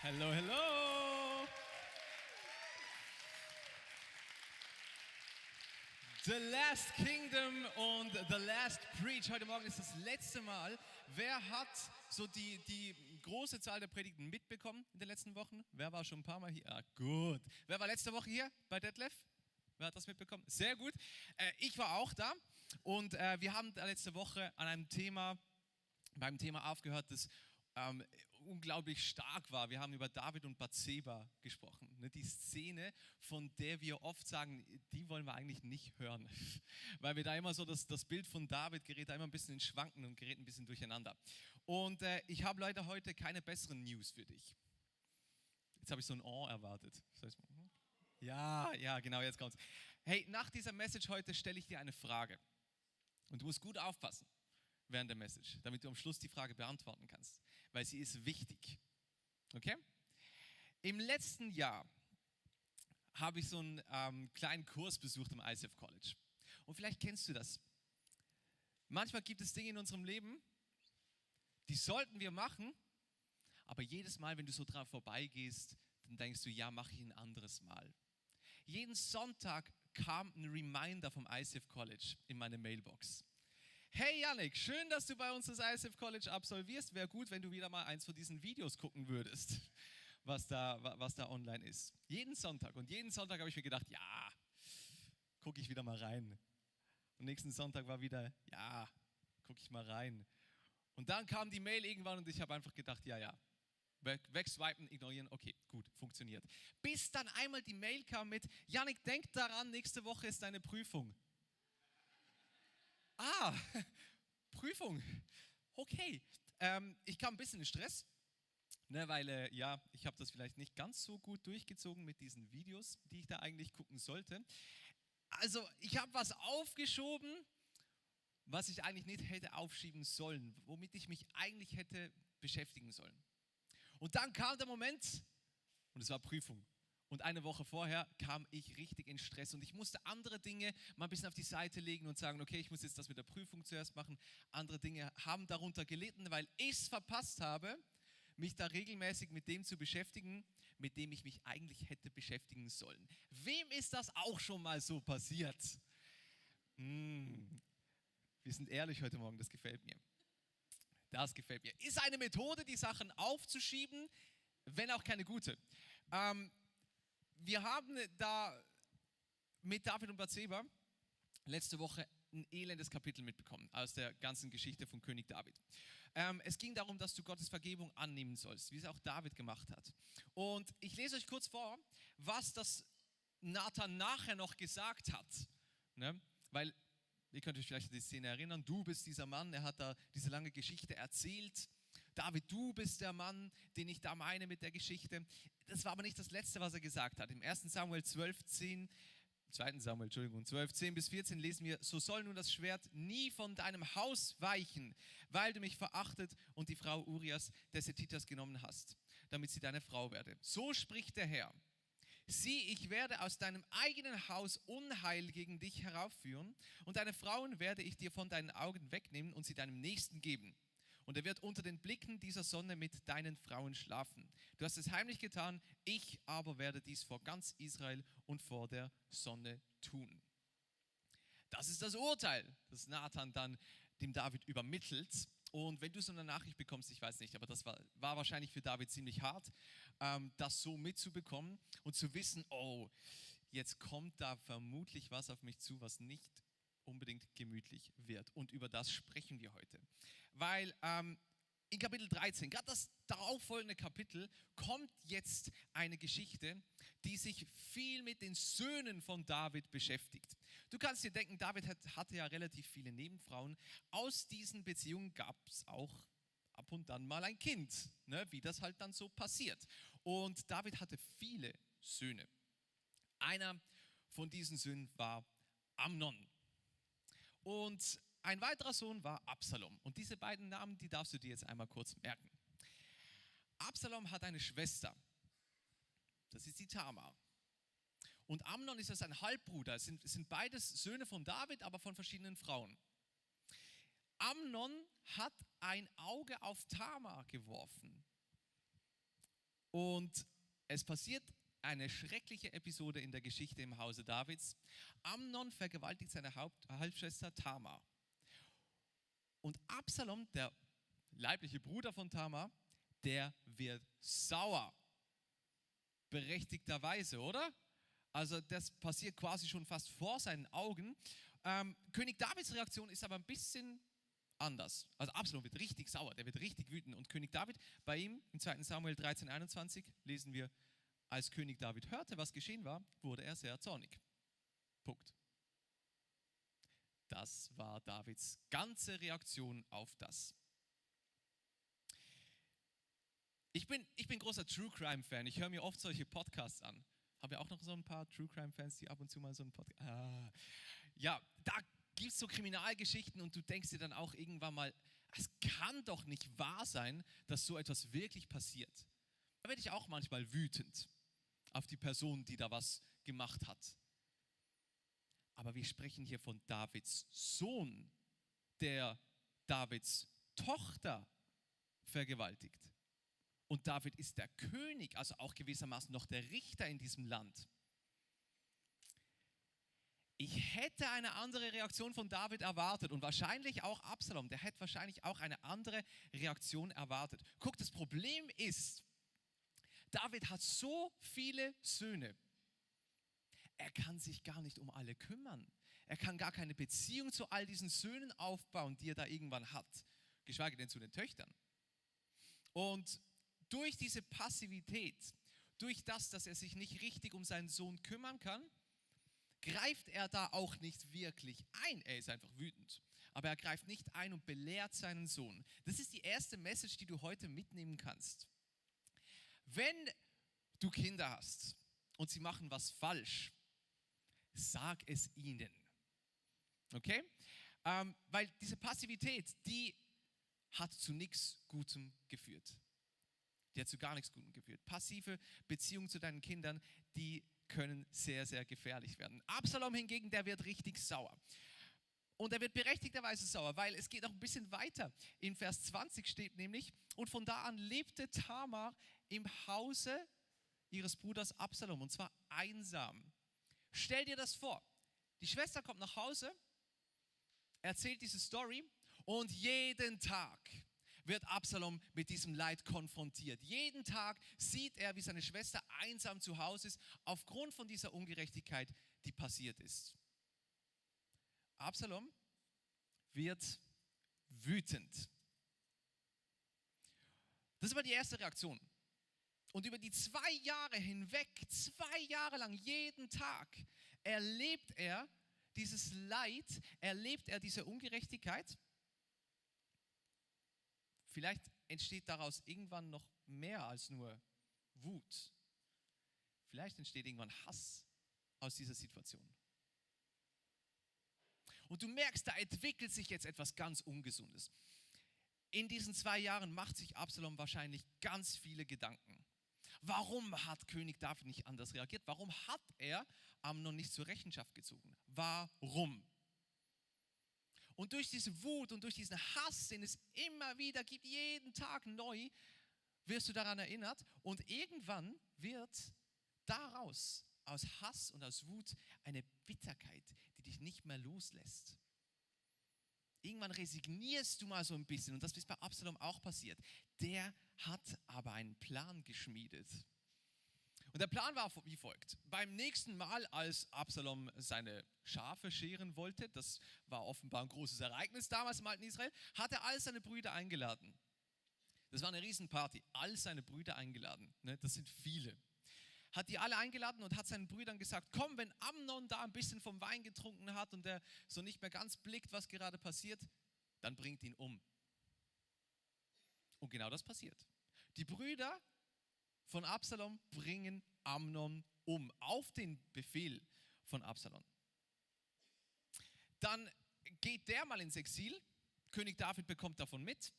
Hello, hello! The Last Kingdom und The Last Preach. Heute Morgen ist das letzte Mal. Wer hat so die große Zahl der Predigten mitbekommen in den letzten Wochen? Wer war schon ein paar Mal hier? Ah, gut. Wer war letzte Woche hier bei Detlef? Wer hat das mitbekommen? Sehr gut. Ich war auch da und wir haben letzte Woche beim Thema aufgehört, das unglaublich stark war. Wir haben über David und Bathseba gesprochen. Ne? Die Szene, von der wir oft sagen, die wollen wir eigentlich nicht hören. Weil wir da immer so, das Bild von David gerät da immer ein bisschen in Schwanken und gerät ein bisschen durcheinander. Und ich habe leider heute keine besseren News für dich. Jetzt habe ich so ein Oh erwartet. Ja, genau, jetzt kommt's. Hey, nach dieser Message heute stelle ich dir eine Frage. Und du musst gut aufpassen während der Message, damit du am Schluss die Frage beantworten kannst, weil sie ist wichtig. Okay? Im letzten Jahr habe ich so einen kleinen Kurs besucht im ICF College. Und vielleicht kennst du das. Manchmal gibt es Dinge in unserem Leben, die sollten wir machen, aber jedes Mal, wenn du so dran vorbeigehst, dann denkst du, ja, mache ich ein anderes Mal. Jeden Sonntag kam ein Reminder vom ICF College in meine Mailbox. Hey Yannick, schön, dass du bei uns das ICF College absolvierst. Wäre gut, wenn du wieder mal eins von diesen Videos gucken würdest, was da online ist. Jeden Sonntag. Und jeden Sonntag habe ich mir gedacht, ja, gucke ich wieder mal rein. Und nächsten Sonntag war wieder, ja, gucke ich mal rein. Und dann kam die Mail irgendwann und ich habe einfach gedacht, ja, wegswipen, ignorieren, okay, gut, funktioniert. Bis dann einmal die Mail kam mit, Yannick, denk daran, nächste Woche ist deine Prüfung. Prüfung. Okay. Ich kam ein bisschen in Stress, ne, weil ich habe das vielleicht nicht ganz so gut durchgezogen mit diesen Videos, die ich da eigentlich gucken sollte. Also ich habe was aufgeschoben, was ich eigentlich nicht hätte aufschieben sollen, womit ich mich eigentlich hätte beschäftigen sollen. Und dann kam der Moment und es war Prüfung. Und eine Woche vorher kam ich richtig in Stress und ich musste andere Dinge mal ein bisschen auf die Seite legen und sagen, okay, ich muss jetzt das mit der Prüfung zuerst machen. Andere Dinge haben darunter gelitten, weil ich es verpasst habe, mich da regelmäßig mit dem zu beschäftigen, mit dem ich mich eigentlich hätte beschäftigen sollen. Wem ist das auch schon mal so passiert? Wir sind ehrlich heute Morgen, das gefällt mir. Das gefällt mir. Ist eine Methode, die Sachen aufzuschieben, wenn auch keine gute. Wir haben da mit David und Bathseba letzte Woche ein elendes Kapitel mitbekommen aus der ganzen Geschichte von König David. Es ging darum, dass du Gottes Vergebung annehmen sollst, wie es auch David gemacht hat. Und ich lese euch kurz vor, was das Nathan nachher noch gesagt hat. Ne? Weil, ihr könnt euch vielleicht an die Szene erinnern, du bist dieser Mann, er hat da diese lange Geschichte erzählt. David, du bist der Mann, den ich da meine mit der Geschichte. Das war aber nicht das Letzte, was er gesagt hat. Im 2. Samuel 12, 10 bis 14 lesen wir, so soll nun das Schwert nie von deinem Haus weichen, weil du mich verachtet und die Frau Urias des Hethiters genommen hast, damit sie deine Frau werde. So spricht der Herr. Sieh, ich werde aus deinem eigenen Haus Unheil gegen dich heraufführen und deine Frauen werde ich dir von deinen Augen wegnehmen und sie deinem Nächsten geben. Und er wird unter den Blicken dieser Sonne mit deinen Frauen schlafen. Du hast es heimlich getan, ich aber werde dies vor ganz Israel und vor der Sonne tun. Das ist das Urteil, das Nathan dann dem David übermittelt. Und wenn du so eine Nachricht bekommst, ich weiß nicht, aber das war wahrscheinlich für David ziemlich hart, das so mitzubekommen und zu wissen, oh, jetzt kommt da vermutlich was auf mich zu, was nicht unbedingt gemütlich wird. Und über das sprechen wir heute. Weil in Kapitel 13, gerade das darauffolgende Kapitel, kommt jetzt eine Geschichte, die sich viel mit den Söhnen von David beschäftigt. Du kannst dir denken, David hatte ja relativ viele Nebenfrauen. Aus diesen Beziehungen gab es auch ab und dann mal ein Kind, ne, wie das halt dann so passiert. Und David hatte viele Söhne. Einer von diesen Söhnen war Amnon. Und ein weiterer Sohn war Absalom. Und diese beiden Namen, die darfst du dir jetzt einmal kurz merken. Absalom hat eine Schwester. Das ist die Tamar. Und Amnon ist sein Halbbruder. Es sind beides Söhne von David, aber von verschiedenen Frauen. Amnon hat ein Auge auf Tamar geworfen. Und es passiert eine schreckliche Episode in der Geschichte im Hause Davids. Amnon vergewaltigt seine Halbschwester Tamar. Und Absalom, der leibliche Bruder von Tamar, der wird sauer. Berechtigterweise, oder? Also das passiert quasi schon fast vor seinen Augen. König Davids Reaktion ist aber ein bisschen anders. Also Absalom wird richtig sauer, der wird richtig wütend. Und König David, bei ihm in 2. Samuel 13,21 lesen wir, als König David hörte, was geschehen war, wurde er sehr zornig. Punkt. Das war Davids ganze Reaktion auf das. Ich bin großer True Crime Fan. Ich höre mir oft solche Podcasts an. Haben wir auch noch so ein paar True Crime Fans, die ab und zu mal so einen Podcast... Ja, da gibt es so Kriminalgeschichten und du denkst dir dann auch irgendwann mal, es kann doch nicht wahr sein, dass so etwas wirklich passiert. Da werde ich auch manchmal wütend auf die Person, die da was gemacht hat. Aber wir sprechen hier von Davids Sohn, der Davids Tochter vergewaltigt. Und David ist der König, also auch gewissermaßen noch der Richter in diesem Land. Ich hätte eine andere Reaktion von David erwartet und wahrscheinlich auch Absalom, der hätte wahrscheinlich auch eine andere Reaktion erwartet. Guck, das Problem ist, David hat so viele Söhne. Er kann sich gar nicht um alle kümmern. Er kann gar keine Beziehung zu all diesen Söhnen aufbauen, die er da irgendwann hat, geschweige denn zu den Töchtern. Und durch diese Passivität, durch das, dass er sich nicht richtig um seinen Sohn kümmern kann, greift er da auch nicht wirklich ein. Er ist einfach wütend. Aber er greift nicht ein und belehrt seinen Sohn. Das ist die erste Message, die du heute mitnehmen kannst. Wenn du Kinder hast und sie machen was falsch, sag es ihnen. Okay? Weil diese Passivität, die hat zu nichts Gutem geführt. Die hat zu gar nichts Gutem geführt. Passive Beziehungen zu deinen Kindern, die können sehr, sehr gefährlich werden. Absalom hingegen, der wird richtig sauer. Und er wird berechtigterweise sauer, weil es geht noch ein bisschen weiter. In Vers 20 steht nämlich, und von da an lebte Tamar im Hause ihres Bruders Absalom, und zwar einsam. Stell dir das vor, die Schwester kommt nach Hause, erzählt diese Story und jeden Tag wird Absalom mit diesem Leid konfrontiert. Jeden Tag sieht er, wie seine Schwester einsam zu Hause ist, aufgrund von dieser Ungerechtigkeit, die passiert ist. Absalom wird wütend. Das war die erste Reaktion. Und über die 2 Jahre hinweg, 2 Jahre lang, jeden Tag, erlebt er dieses Leid, erlebt er diese Ungerechtigkeit. Vielleicht entsteht daraus irgendwann noch mehr als nur Wut. Vielleicht entsteht irgendwann Hass aus dieser Situation. Und du merkst, da entwickelt sich jetzt etwas ganz Ungesundes. In diesen 2 Jahren macht sich Absalom wahrscheinlich ganz viele Gedanken. Warum hat König David nicht anders reagiert? Warum hat er Amnon nicht zur Rechenschaft gezogen? Warum? Und durch diese Wut und durch diesen Hass, den es immer wieder gibt, jeden Tag neu, wirst du daran erinnert. Und irgendwann wird daraus, aus Hass und aus Wut, eine Bitterkeit, die dich nicht mehr loslässt. Irgendwann resignierst du mal so ein bisschen. Und das ist bei Absalom auch passiert. Der hat aber einen Plan geschmiedet. Und der Plan war wie folgt. Beim nächsten Mal, als Absalom seine Schafe scheren wollte, das war offenbar ein großes Ereignis damals im alten Israel, hat er all seine Brüder eingeladen. Das war eine Riesenparty, all seine Brüder eingeladen. Das sind viele. Hat die alle eingeladen und hat seinen Brüdern gesagt, komm, wenn Amnon da ein bisschen vom Wein getrunken hat und der so nicht mehr ganz blickt, was gerade passiert, dann bringt ihn um. Und genau das passiert. Die Brüder von Absalom bringen Amnon um, auf den Befehl von Absalom. Dann geht der mal ins Exil, König David bekommt davon mit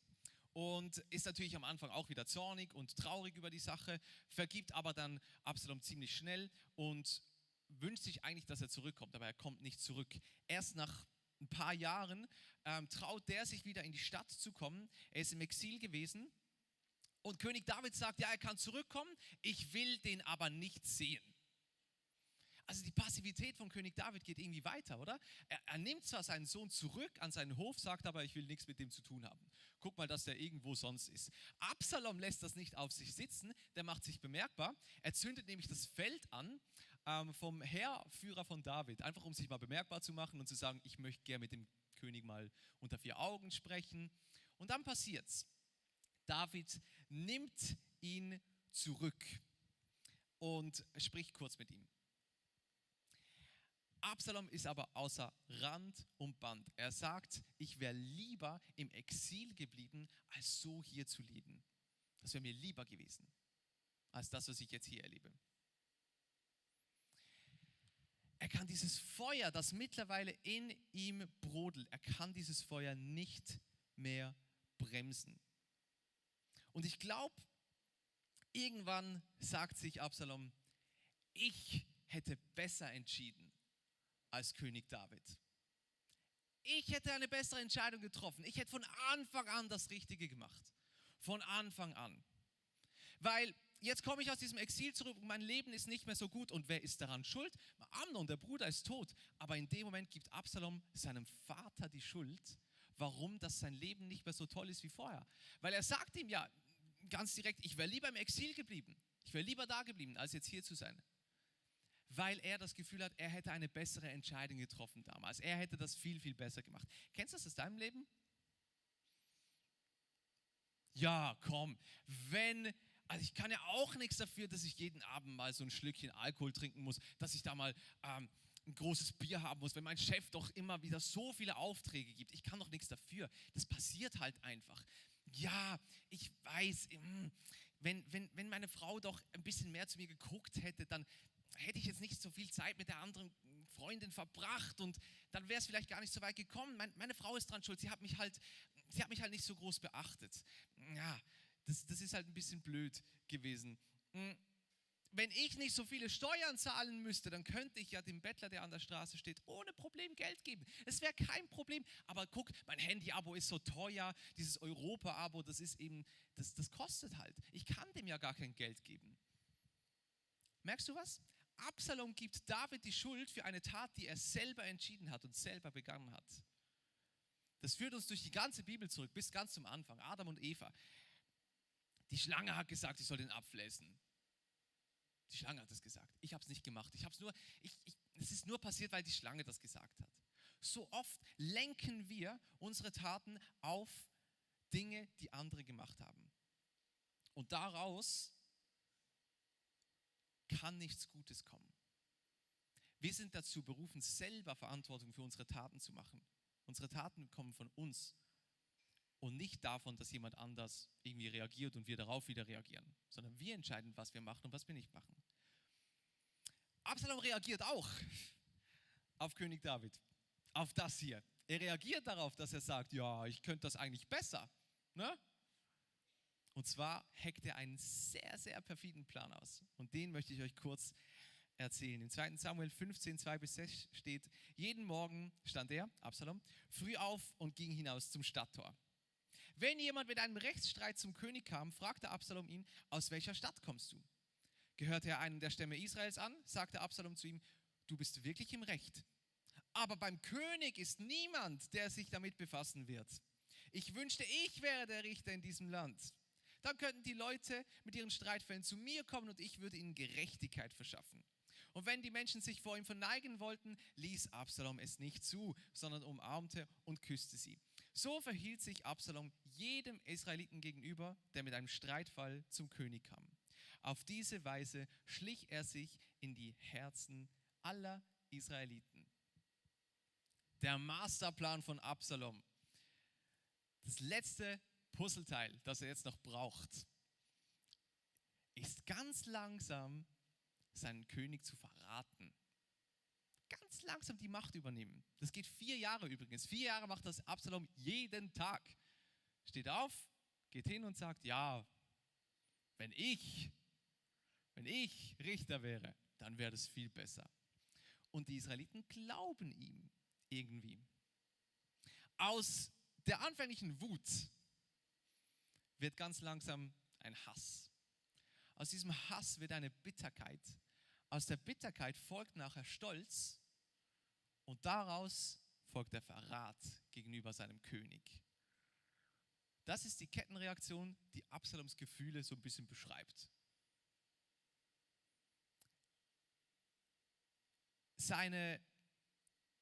und ist natürlich am Anfang auch wieder zornig und traurig über die Sache, vergibt aber dann Absalom ziemlich schnell und wünscht sich eigentlich, dass er zurückkommt, aber er kommt nicht zurück. Erst nach ein paar Jahren traut der sich wieder in die Stadt zu kommen, er ist im Exil gewesen Und König David sagt, ja, er kann zurückkommen, ich will den aber nicht sehen. Also die Passivität von König David geht irgendwie weiter, oder? Er nimmt zwar seinen Sohn zurück an seinen Hof, sagt aber, ich will nichts mit dem zu tun haben. Guck mal, dass der irgendwo sonst ist. Absalom lässt das nicht auf sich sitzen, der macht sich bemerkbar. Er zündet nämlich das Feld an vom Heerführer von David, einfach um sich mal bemerkbar zu machen und zu sagen, ich möchte gerne mit dem König mal unter vier Augen sprechen. Und dann passiert's. David nimmt ihn zurück und spricht kurz mit ihm. Absalom ist aber außer Rand und Band. Er sagt, ich wäre lieber im Exil geblieben, als so hier zu leben. Das wäre mir lieber gewesen, als das, was ich jetzt hier erlebe. Er kann dieses Feuer, das mittlerweile in ihm brodelt, er kann dieses Feuer nicht mehr bremsen. Und ich glaube, irgendwann sagt sich Absalom, ich hätte besser entschieden als König David. Ich hätte eine bessere Entscheidung getroffen. Ich hätte von Anfang an das Richtige gemacht. Von Anfang an. Weil jetzt komme ich aus diesem Exil zurück und mein Leben ist nicht mehr so gut. Und wer ist daran schuld? Amnon, der Bruder, ist tot. Aber in dem Moment gibt Absalom seinem Vater die Schuld, warum das sein Leben nicht mehr so toll ist wie vorher. Weil er sagt ihm ja ganz direkt, ich wäre lieber im Exil geblieben. Ich wäre lieber da geblieben, als jetzt hier zu sein. Weil er das Gefühl hat, er hätte eine bessere Entscheidung getroffen damals. Er hätte das viel, viel besser gemacht. Kennst du das aus deinem Leben? Ja, komm. Also ich kann ja auch nichts dafür, dass ich jeden Abend mal so ein Schlückchen Alkohol trinken muss, dass ich da mal ein großes Bier haben muss, wenn mein Chef doch immer wieder so viele Aufträge gibt. Ich kann doch nichts dafür. Das passiert halt einfach. Ja, ich weiß, wenn meine Frau doch ein bisschen mehr zu mir geguckt hätte, dann hätte ich jetzt nicht so viel Zeit mit der anderen Freundin verbracht und dann wäre es vielleicht gar nicht so weit gekommen. Meine Frau ist dran schuld, sie hat mich halt nicht so groß beachtet. Ja, das ist halt ein bisschen blöd gewesen. Wenn ich nicht so viele Steuern zahlen müsste, dann könnte ich ja dem Bettler, der an der Straße steht, ohne Problem Geld geben. Es wäre kein Problem. Aber guck, mein Handy-Abo ist so teuer, dieses Europa-Abo, das kostet halt. Ich kann dem ja gar kein Geld geben. Merkst du was? Absalom gibt David die Schuld für eine Tat, die er selber entschieden hat und selber begangen hat. Das führt uns durch die ganze Bibel zurück, bis ganz zum Anfang. Adam und Eva. Die Schlange hat gesagt, ich soll den Apfel essen. Die Schlange hat es gesagt. Ich habe es nicht gemacht. Es ist nur passiert, weil die Schlange das gesagt hat. So oft lenken wir unsere Taten auf Dinge, die andere gemacht haben. Und daraus kann nichts Gutes kommen. Wir sind dazu berufen, selber Verantwortung für unsere Taten zu machen. Unsere Taten kommen von uns und nicht davon, dass jemand anders irgendwie reagiert und wir darauf wieder reagieren, sondern wir entscheiden, was wir machen und was wir nicht machen. Absalom reagiert auch auf König David, auf das hier. Er reagiert darauf, dass er sagt, ja, ich könnte das eigentlich besser, ne? Und zwar heckt er einen sehr, sehr perfiden Plan aus. Und den möchte ich euch kurz erzählen. In 2. Samuel 15, 2-6 steht, jeden Morgen stand er, Absalom, früh auf und ging hinaus zum Stadttor. Wenn jemand mit einem Rechtsstreit zum König kam, fragte Absalom ihn, aus welcher Stadt kommst du? Gehörte er einem der Stämme Israels an, sagte Absalom zu ihm, du bist wirklich im Recht. Aber beim König ist niemand, der sich damit befassen wird. Ich wünschte, ich wäre der Richter in diesem Land. Dann könnten die Leute mit ihren Streitfällen zu mir kommen und ich würde ihnen Gerechtigkeit verschaffen. Und wenn die Menschen sich vor ihm verneigen wollten, ließ Absalom es nicht zu, sondern umarmte und küsste sie. So verhielt sich Absalom jedem Israeliten gegenüber, der mit einem Streitfall zum König kam. Auf diese Weise schlich er sich in die Herzen aller Israeliten. Der Masterplan von Absalom. Das letzte Puzzleteil, das er jetzt noch braucht, ist ganz langsam seinen König zu verraten. Ganz langsam die Macht übernehmen. Das geht 4 Jahre übrigens. 4 Jahre macht das Absalom jeden Tag. Steht auf, geht hin und sagt, ja, wenn ich Richter wäre, dann wäre das viel besser. Und die Israeliten glauben ihm irgendwie. Aus der anfänglichen Wut wird ganz langsam ein Hass. Aus diesem Hass wird eine Bitterkeit. Aus der Bitterkeit folgt nachher Stolz und daraus folgt der Verrat gegenüber seinem König. Das ist die Kettenreaktion, die Absaloms Gefühle so ein bisschen beschreibt. Seine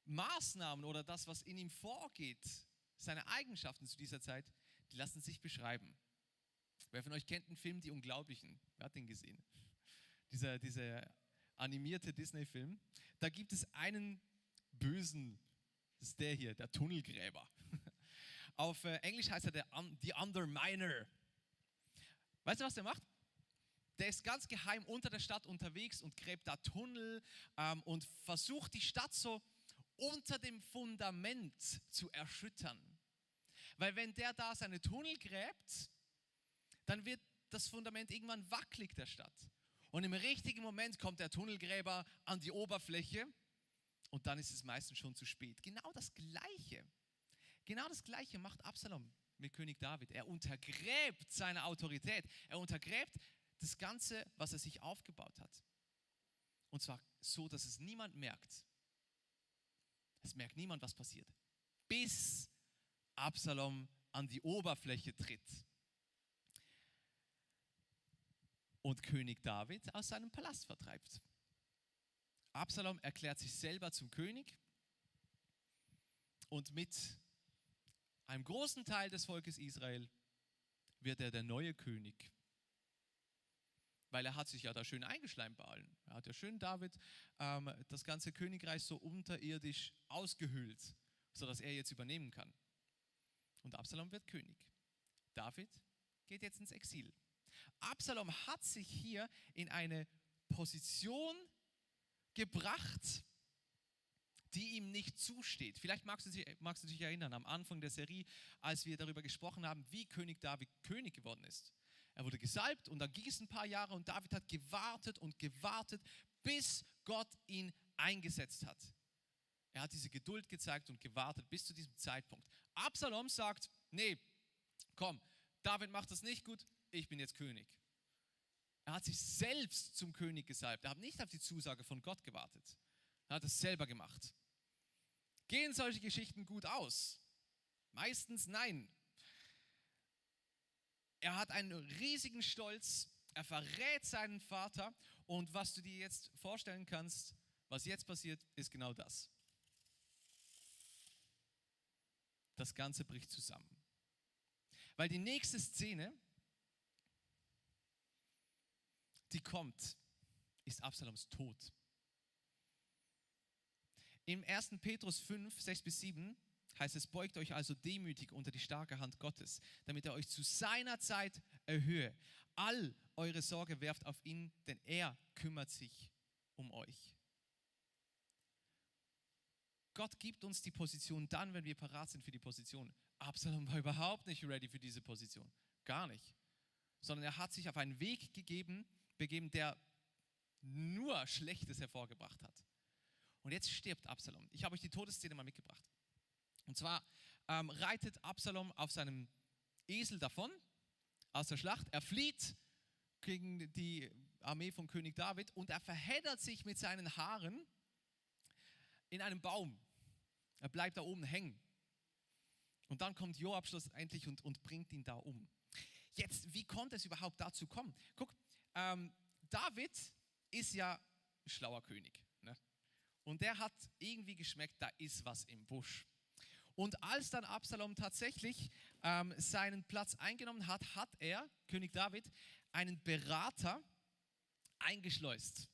Maßnahmen oder das, was in ihm vorgeht, seine Eigenschaften zu dieser Zeit, die lassen sich beschreiben. Wer von euch kennt den Film Die Unglaublichen? Wer hat den gesehen? Dieser animierte Disney-Film. Da gibt es einen Bösen, das ist der hier, der Tunnelgräber. Auf Englisch heißt er The Underminer. Weißt du, was der macht? Der ist ganz geheim unter der Stadt unterwegs und gräbt da Tunnel und versucht die Stadt so unter dem Fundament zu erschüttern. Weil wenn der da seine Tunnel gräbt, dann wird das Fundament irgendwann wackelig der Stadt. Und im richtigen Moment kommt der Tunnelgräber an die Oberfläche und dann ist es meistens schon zu spät. Genau das Gleiche macht Absalom mit König David. Er untergräbt seine Autorität. Er untergräbt das Ganze, was er sich aufgebaut hat. Und zwar so, dass es niemand merkt. Es merkt niemand, was passiert. Bis Absalom an die Oberfläche tritt und König David aus seinem Palast vertreibt. Absalom erklärt sich selber zum König und mit einem großen Teil des Volkes Israel wird er der neue König. Weil er hat sich ja da schön eingeschleimt bei allen. Er hat ja schön David das ganze Königreich so unterirdisch ausgehöhlt, sodass er jetzt übernehmen kann. Und Absalom wird König. David geht jetzt ins Exil. Absalom hat sich hier in eine Position gebracht, die ihm nicht zusteht. Vielleicht magst du dich erinnern, am Anfang der Serie, als wir darüber gesprochen haben, wie König David König geworden ist. Er wurde gesalbt und dann ging es ein paar Jahre und David hat gewartet und gewartet, bis Gott ihn eingesetzt hat. Er hat diese Geduld gezeigt und gewartet bis zu diesem Zeitpunkt. Absalom sagt, nee, komm, David macht das nicht gut, ich bin jetzt König. Er hat sich selbst zum König gesalbt. Er hat nicht auf die Zusage von Gott gewartet. Er hat es selber gemacht. Gehen solche Geschichten gut aus? Meistens nein. Er hat einen riesigen Stolz, er verrät seinen Vater und was du dir jetzt vorstellen kannst, was jetzt passiert, ist genau das. Das Ganze bricht zusammen. Weil die nächste Szene, die kommt, ist Absaloms Tod. Im 1. Petrus 5, 6-7 heißt es, beugt euch also demütig unter die starke Hand Gottes, damit er euch zu seiner Zeit erhöhe. All eure Sorge werft auf ihn, denn er kümmert sich um euch. Gott gibt uns die Position dann, wenn wir parat sind für die Position. Absalom war überhaupt nicht ready für diese Position. Gar nicht. Sondern er hat sich auf einen Weg begeben, der nur Schlechtes hervorgebracht hat. Und jetzt stirbt Absalom. Ich habe euch die Todesszene mal mitgebracht. Und zwar reitet Absalom auf seinem Esel davon aus der Schlacht. Er flieht gegen die Armee von König David und er verheddert sich mit seinen Haaren in einem Baum. Er bleibt da oben hängen. Und dann kommt Joab schlussendlich und bringt ihn da um. Jetzt, wie konnte es überhaupt dazu kommen? Guck, David ist ja ein schlauer König. Ne? Und der hat irgendwie geschmeckt, da ist was im Busch. Und als dann Absalom tatsächlich seinen Platz eingenommen hat, hat er, König David, einen Berater eingeschleust,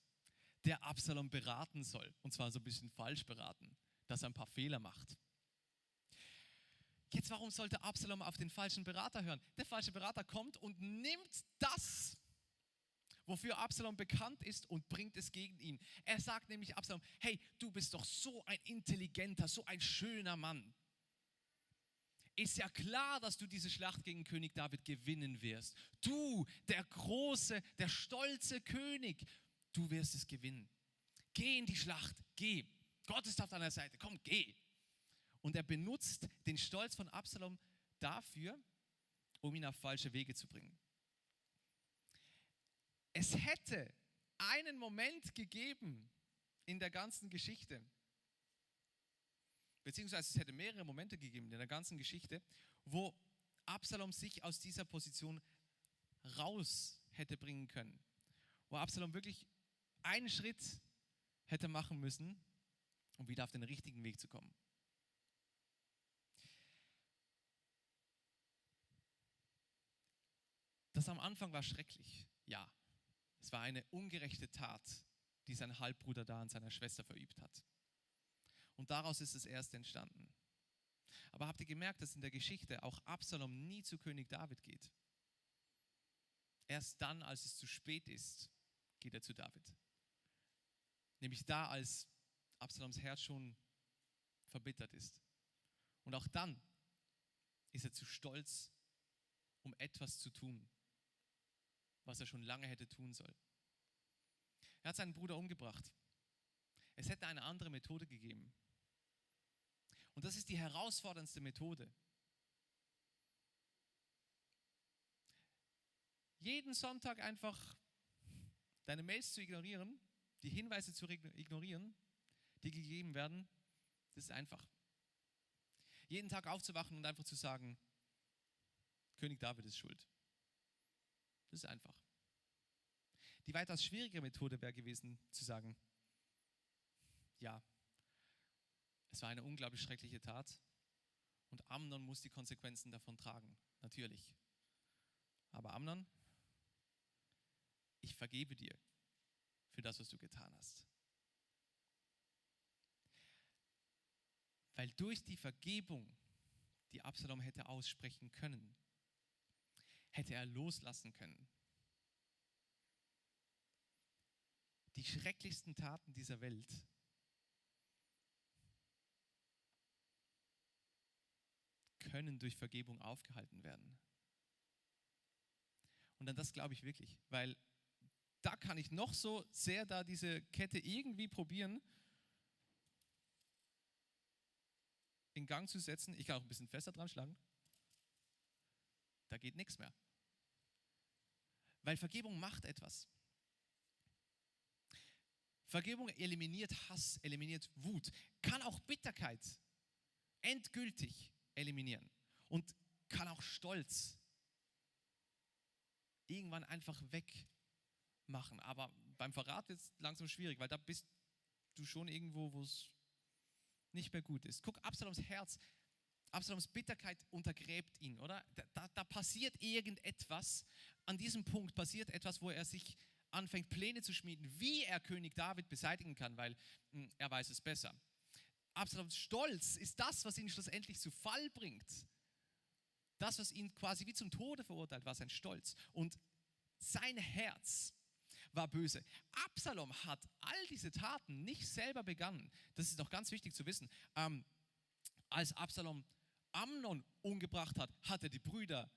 der Absalom beraten soll. Und zwar so ein bisschen falsch beraten, dass er ein paar Fehler macht. Jetzt, warum sollte Absalom auf den falschen Berater hören? Der falsche Berater kommt und nimmt das, wofür Absalom bekannt ist, und bringt es gegen ihn. Er sagt nämlich Absalom, hey, du bist doch so ein intelligenter, so ein schöner Mann. Ist ja klar, dass du diese Schlacht gegen König David gewinnen wirst. Du, der große, der stolze König, du wirst es gewinnen. Geh in die Schlacht, geh. Gott ist auf deiner Seite, komm, geh. Und er benutzt den Stolz von Absalom dafür, um ihn auf falsche Wege zu bringen. Es hätte einen Moment gegeben in der ganzen Geschichte, beziehungsweise es hätte mehrere Momente gegeben in der ganzen Geschichte, wo Absalom sich aus dieser Position raus hätte bringen können. Wo Absalom wirklich einen Schritt hätte machen müssen, um wieder auf den richtigen Weg zu kommen. Das am Anfang war schrecklich, ja. Es war eine ungerechte Tat, die sein Halbbruder da an seiner Schwester verübt hat. Und daraus ist es erst entstanden. Aber habt ihr gemerkt, dass in der Geschichte auch Absalom nie zu König David geht? Erst dann, als es zu spät ist, geht er zu David. Nämlich da, als Absaloms Herz schon verbittert ist. Und auch dann ist er zu stolz, um etwas zu tun, was er schon lange hätte tun sollen. Er hat seinen Bruder umgebracht. Es hätte eine andere Methode gegeben. Und das ist die herausforderndste Methode. Jeden Sonntag einfach deine Mails zu ignorieren, die Hinweise zu ignorieren, die gegeben werden, das ist einfach. Jeden Tag aufzuwachen und einfach zu sagen, König David ist schuld. Das ist einfach. Die weitaus schwierigere Methode wäre gewesen, zu sagen, ja, es war eine unglaublich schreckliche Tat und Amnon muss die Konsequenzen davon tragen, natürlich. Aber Amnon, ich vergebe dir für das, was du getan hast. Weil durch die Vergebung, die Absalom hätte aussprechen können, hätte er loslassen können. Die schrecklichsten Taten dieser Welt können durch Vergebung aufgehalten werden. Und an das glaube ich wirklich, weil da kann ich noch so sehr da diese Kette irgendwie probieren, in Gang zu setzen. Ich kann auch ein bisschen fester dran schlagen. Da geht nichts mehr. Weil Vergebung macht etwas. Vergebung eliminiert Hass, eliminiert Wut, kann auch Bitterkeit endgültig eliminieren und kann auch Stolz irgendwann einfach wegmachen. Aber beim Verrat wird es langsam schwierig, weil da bist du schon irgendwo, wo es nicht mehr gut ist. Guck, Absaloms Herz, Absaloms Bitterkeit untergräbt ihn, oder? Da passiert irgendetwas, an diesem Punkt passiert etwas, wo er sich anfängt, Pläne zu schmieden, wie er König David beseitigen kann, weil er weiß es besser. Absaloms Stolz ist das, was ihn schlussendlich zu Fall bringt. Das, was ihn quasi wie zum Tode verurteilt, war sein Stolz. Und sein Herz war böse. Absalom hat all diese Taten nicht selber begangen. Das ist doch ganz wichtig zu wissen. Als Absalom Amnon umgebracht hat, hat er die Brüder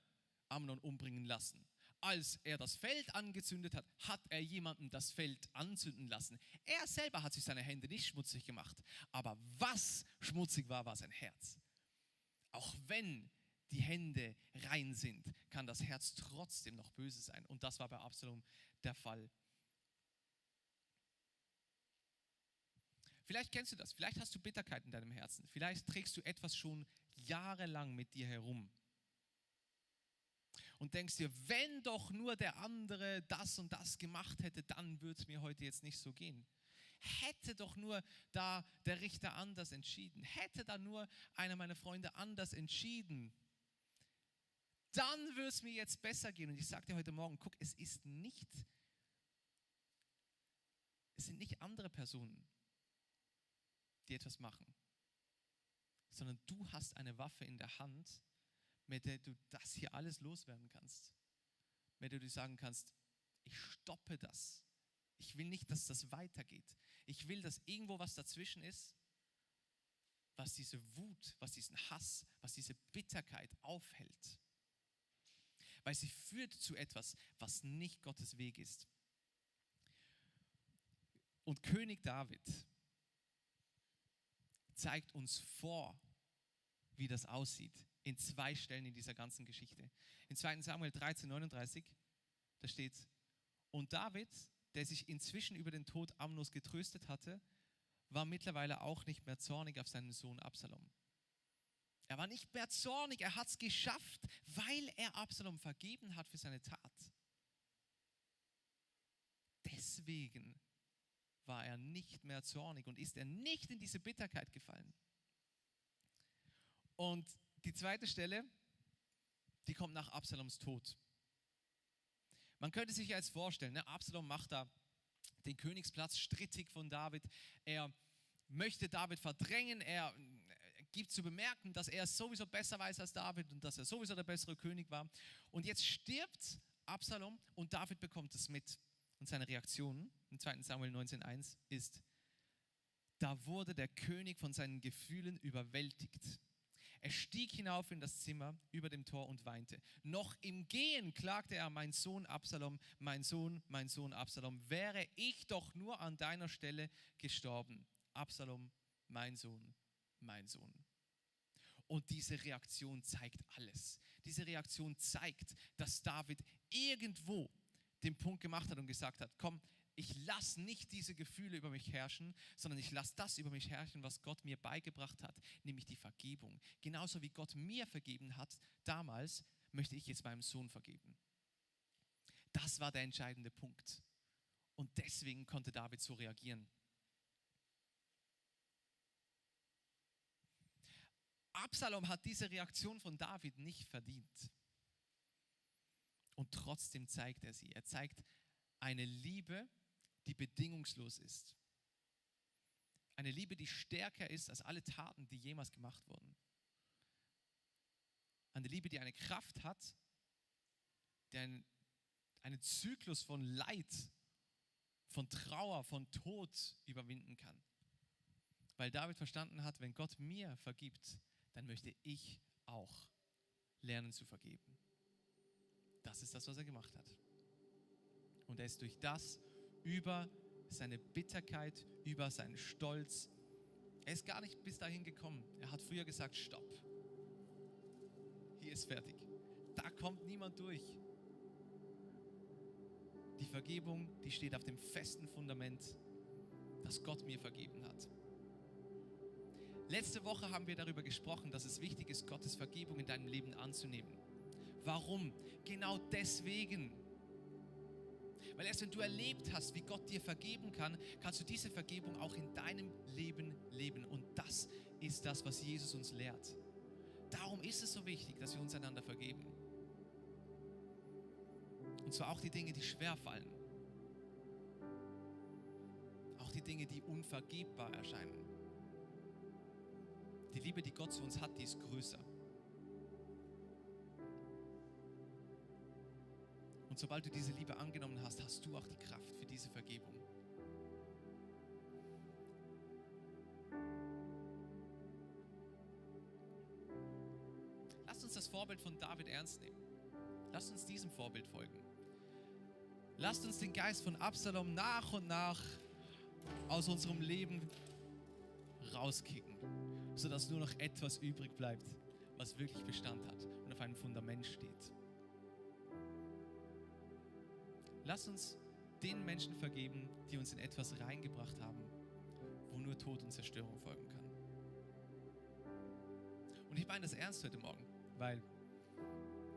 Amnon umbringen lassen. Als er das Feld angezündet hat, hat er jemanden das Feld anzünden lassen. Er selber hat sich seine Hände nicht schmutzig gemacht. Aber was schmutzig war, war sein Herz. Auch wenn die Hände rein sind, kann das Herz trotzdem noch böse sein. Und das war bei Absalom der Fall. Vielleicht kennst du das, vielleicht hast du Bitterkeit in deinem Herzen, vielleicht trägst du etwas schon jahrelang mit dir herum und denkst dir, wenn doch nur der andere das und das gemacht hätte, dann würde es mir heute jetzt nicht so gehen. Hätte doch nur da der Richter anders entschieden, hätte da nur einer meiner Freunde anders entschieden, dann würde es mir jetzt besser gehen. Und ich sage dir heute Morgen, guck, es sind nicht andere Personen, die etwas machen, sondern du hast eine Waffe in der Hand, mit der du das hier alles loswerden kannst, mit der du sagen kannst, ich stoppe das. Ich will nicht, dass das weitergeht. Ich will, dass irgendwo was dazwischen ist, was diese Wut, was diesen Hass, was diese Bitterkeit aufhält. Weil sie führt zu etwas, was nicht Gottes Weg ist. Und König David zeigt uns vor, wie das aussieht, in 2 Stellen in dieser ganzen Geschichte. In 2. Samuel 13,39, da steht, Und David, der sich inzwischen über den Tod Amnos getröstet hatte, war mittlerweile auch nicht mehr zornig auf seinen Sohn Absalom. Er war nicht mehr zornig, er hat es geschafft, weil er Absalom vergeben hat für seine Tat. Deswegen war er nicht mehr zornig und ist er nicht in diese Bitterkeit gefallen. Und die zweite Stelle, die kommt nach Absaloms Tod. Man könnte sich jetzt vorstellen, Absalom macht da den Königsplatz strittig von David. Er möchte David verdrängen, er gibt zu bemerken, dass er es sowieso besser weiß als David und dass er sowieso der bessere König war. Und jetzt stirbt Absalom und David bekommt es mit. Und seine Reaktion im 2. Samuel 19,1 ist: Da wurde der König von seinen Gefühlen überwältigt. Er stieg hinauf in das Zimmer über dem Tor und weinte. Noch im Gehen klagte er: Mein Sohn Absalom, mein Sohn Absalom, wäre ich doch nur an deiner Stelle gestorben. Absalom, mein Sohn, mein Sohn. Und diese Reaktion zeigt alles. Diese Reaktion zeigt, dass David irgendwo den Punkt gemacht hat und gesagt hat: Komm, ich lasse nicht diese Gefühle über mich herrschen, sondern ich lasse das über mich herrschen, was Gott mir beigebracht hat, nämlich die Vergebung. Genauso wie Gott mir vergeben hat damals, möchte ich jetzt meinem Sohn vergeben. Das war der entscheidende Punkt. Und deswegen konnte David so reagieren. Absalom hat diese Reaktion von David nicht verdient. Und trotzdem zeigt er sie. Er zeigt eine Liebe, die bedingungslos ist. Eine Liebe, die stärker ist als alle Taten, die jemals gemacht wurden. Eine Liebe, die eine Kraft hat, die einen Zyklus von Leid, von Trauer, von Tod überwinden kann. Weil David verstanden hat, wenn Gott mir vergibt, dann möchte ich auch lernen zu vergeben. Das ist das, was er gemacht hat. Und er ist durch das über seine Bitterkeit, über seinen Stolz, er ist gar nicht bis dahin gekommen. Er hat früher gesagt: Stopp, hier ist fertig. Da kommt niemand durch. Die Vergebung, die steht auf dem festen Fundament, das Gott mir vergeben hat. Letzte Woche haben wir darüber gesprochen, dass es wichtig ist, Gottes Vergebung in deinem Leben anzunehmen. Warum? Genau deswegen. Weil erst wenn du erlebt hast, wie Gott dir vergeben kann, kannst du diese Vergebung auch in deinem Leben leben. Und das ist das, was Jesus uns lehrt. Darum ist es so wichtig, dass wir uns einander vergeben. Und zwar auch die Dinge, die schwer fallen. Auch die Dinge, die unvergebbar erscheinen. Die Liebe, die Gott zu uns hat, die ist größer. Und sobald du diese Liebe angenommen hast, hast du auch die Kraft für diese Vergebung. Lasst uns das Vorbild von David ernst nehmen. Lasst uns diesem Vorbild folgen. Lasst uns den Geist von Absalom nach und nach aus unserem Leben rauskicken, sodass nur noch etwas übrig bleibt, was wirklich Bestand hat und auf einem Fundament steht. Lass uns den Menschen vergeben, die uns in etwas reingebracht haben, wo nur Tod und Zerstörung folgen kann. Und ich meine das ernst heute Morgen, weil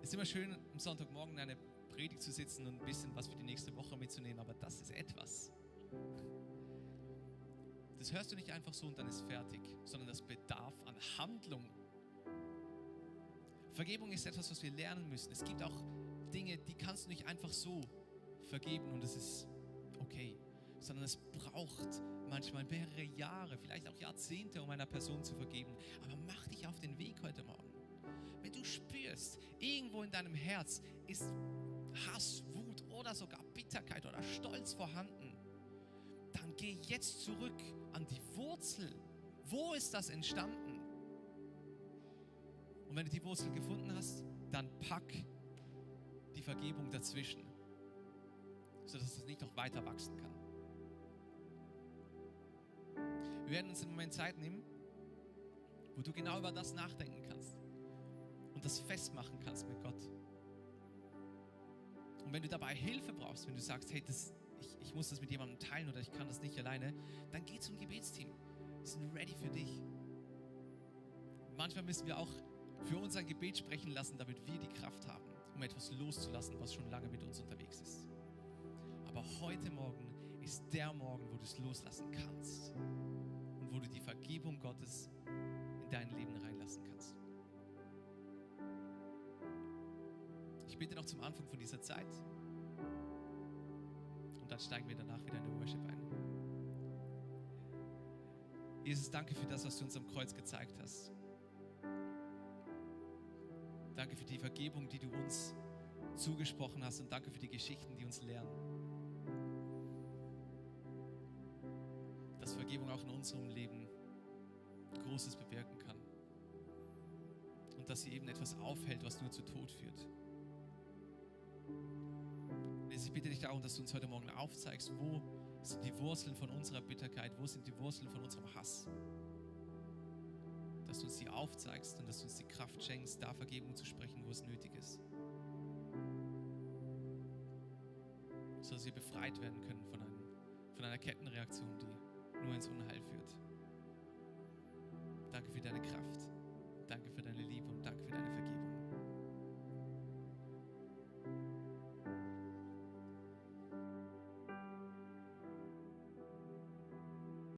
es ist immer schön, am Sonntagmorgen in einer Predigt zu sitzen und ein bisschen was für die nächste Woche mitzunehmen, aber das ist etwas. Das hörst du nicht einfach so und dann ist fertig, sondern das bedarf an Handlung. Vergebung ist etwas, was wir lernen müssen. Es gibt auch Dinge, die kannst du nicht einfach so vergeben und es ist okay, sondern es braucht manchmal mehrere Jahre, vielleicht auch Jahrzehnte, um einer Person zu vergeben. Aber mach dich auf den Weg heute Morgen. Wenn du spürst, irgendwo in deinem Herz ist Hass, Wut oder sogar Bitterkeit oder Stolz vorhanden, dann geh jetzt zurück an die Wurzel. Wo ist das entstanden? Und wenn du die Wurzel gefunden hast, dann pack die Vergebung dazwischen, sodass es nicht noch weiter wachsen kann. Wir werden uns im Moment Zeit nehmen, wo du genau über das nachdenken kannst und das festmachen kannst mit Gott. Und wenn du dabei Hilfe brauchst, wenn du sagst, hey, ich muss das mit jemandem teilen oder ich kann das nicht alleine, dann geh zum Gebetsteam. Wir sind ready für dich. Manchmal müssen wir auch für uns ein Gebet sprechen lassen, damit wir die Kraft haben, um etwas loszulassen, was schon lange mit uns unterwegs ist. Aber heute Morgen ist der Morgen, wo du es loslassen kannst und wo du die Vergebung Gottes in dein Leben reinlassen kannst. Ich bete noch zum Anfang von dieser Zeit und dann steigen wir danach wieder in der Worship ein. Jesus, danke für das, was du uns am Kreuz gezeigt hast. Danke für die Vergebung, die du uns zugesprochen hast und danke für die Geschichten, die uns lernen, dass Vergebung auch in unserem Leben Großes bewirken kann und dass sie eben etwas aufhält, was nur zu Tod führt. Ich bitte dich darum, dass du uns heute Morgen aufzeigst, wo sind die Wurzeln von unserer Bitterkeit, wo sind die Wurzeln von unserem Hass. Dass du uns die aufzeigst und dass du uns die Kraft schenkst, da Vergebung zu sprechen, wo es nötig ist. So dass wir befreit werden können von einer Kettenreaktion, die nur ins Unheil führt. Danke für deine Kraft.